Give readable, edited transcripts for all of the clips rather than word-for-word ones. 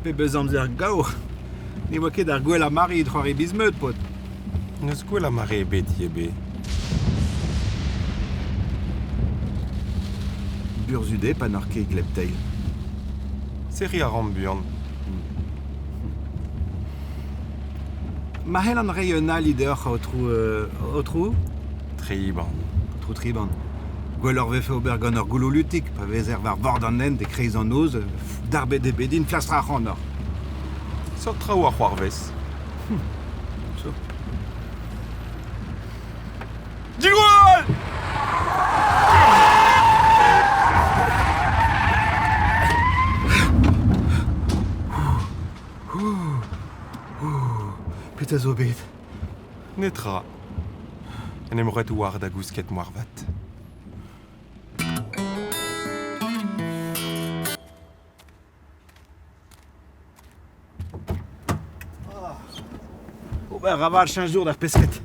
Pebezh amzer gaour! Ne oa ket ar gwellañ mare evit c'hoari biz-meud, paotr. N'eus gwellañ mare ebet ivez. Burzhud eo pa n'oc'h ket gleb-teil. Serriñ a ran buan. Ma c'hellan reiñ un ali deoc'h, aotrou... aotrou Triban. Aotrou Triban. Gwelloc'h 'vefe ober gant ur gouloù lutig pa vezer war bord an hent e-kreiz an noz, darbet eo bet din flastrañ ac'hanoc'h. Seurt traoù a c'hoarvez. So. Diwall! Petra zo bet? Netra. En em roet war da gousket moarvat. Ober a ra cheñch dour d'ar pesked.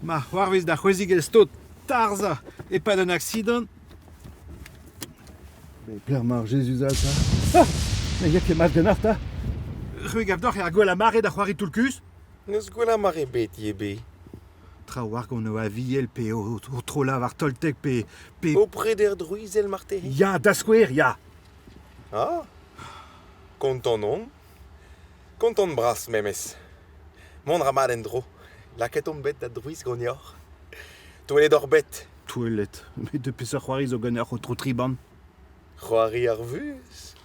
Ma c'hoarvez da c'hwezigell stot tarzhañ e-pad un aksidant. Mais Père mar Jezuz all 'ta. Ah Ne ya ket mat ganeoc'h 'ta C'hwi gav deoc'h eo ar gwellañ mare da c'hoari toull-kuzh? N'eus gwellañ mare ebet ivez. Trawalc'h gant o aviel pe o, o tro-lavar toltek pe... pe... Ho preder drouizel marteze? Ya, da skouer, ya. Ah Kontant on. Kontant bras memes. Mont a ra mat en-dro. Lakaet on bet da drouiz ganeoc'h. Touellet oc'h bet. Touellet. Met de peseurt c'hoari zo ganeoc'h o tro triban? C'hoari ar vuhez.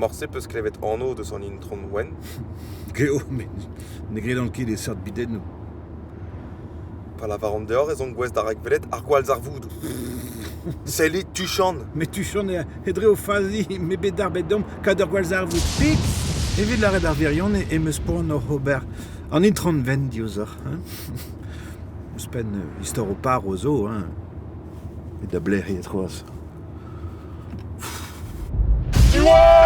Morse 'peus klevet anv deus an Intron Wenn? Geo, met ne gredan ket e seurt bidennoù. Pa lavaran deoc'h ez on gouest da rakwelet ar gwallzarvoudoù. Sellit, tuchant! Met tuchant eo dre ho fazi m'eo bet darbet deomp kaout ur gwallzarvoud pik. Evit lâret ar wirionez em eus poan oc'h ober an Intron Wenn diouzhoc'h. Hein? Ouzhpenn istor ho par zo, hein. Et da blec'h eo c'hoazh. Diwall!